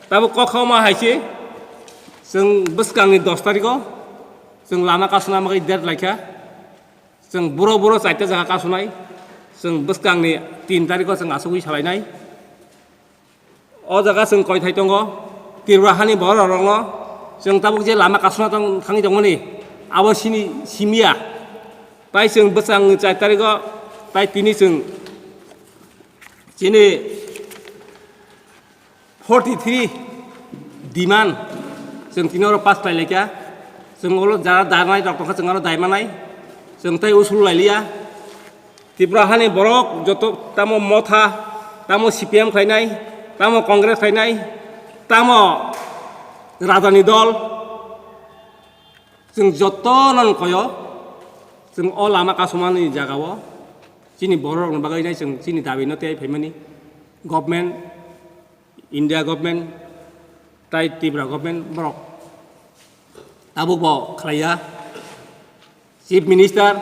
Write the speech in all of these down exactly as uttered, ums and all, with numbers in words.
Tabuk kokhauma hai se, chwng bwskangni dos tarikho chwng lama kasuna bagwi date laikha. Chwng buro buro chaita jaga kasunai, chwng bwskangni tin tarikho chwng asugwi salainai. O jaga chwng koithai tongo, Tripura hani borok rokno chwng tabuk je lama kasuna tong thangwi tongmani, abo sini simiya. Tai chwng bwskang char tarikho, tai tini chwng chini forty three demand chwng tini oro pass khlai laikha. Chwng oro jara danai rok tongkha, chwng aro dai manai, chwng tai usul lailiya. Tripura hani borok joto tamo Motha, tamo C P M khlainai, tamo Congress khlainai, tamo Rajani dol, chwng jotono koyo, chwng o lama kasumani jagao chini borok rokni bagwi nai chwng chini dabi no tei phaimani government, India government, tai Tripura government borok tabuk bo khlaiya. Chief Minister,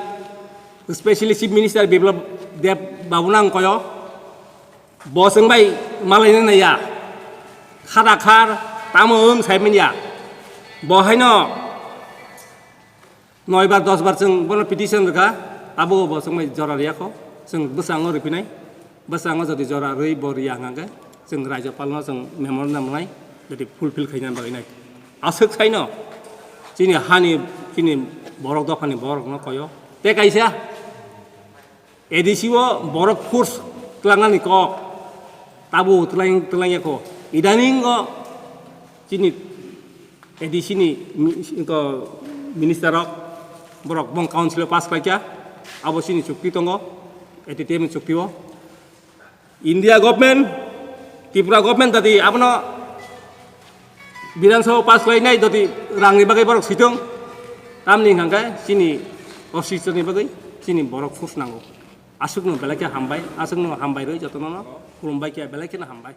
specially Chief Minister Biplab Deb babu nang koyo, bo chwng bai malai nai ya, khada khar, tamo wng sai manya, bo haino noi bar dos bar chwng bono petition rwkha, abo bo chwng bai jora riyakho, chwng bwskango rwphinai, bwskango jodi jora rwi bo riya hwnkhe chwng Rajyapal no chwng memorandum rwnai, jodi fulfill khaina bagwi nai. Aswk saino chini hani, chini borok dophani borok no koyo. Te kaisa A D C o borok force twlangnani kok, tabu twlang, twlangyakho. Idaningo chini A D C ni mi-, ko minister rok, borok bong council o pass khlaikha, abo chini chukti tongo, A T T M ni chukti o. India government, Tripura government dati abono Bidhan Sabha pass khlainai dati rangni bagwi borok sitong, tamni hwnkhe chini osistorni bagwi chini borok force nango. Aswkno belai khe hambai, aswkno hambai rwi jotono khulumbai khe belai kheno hambai.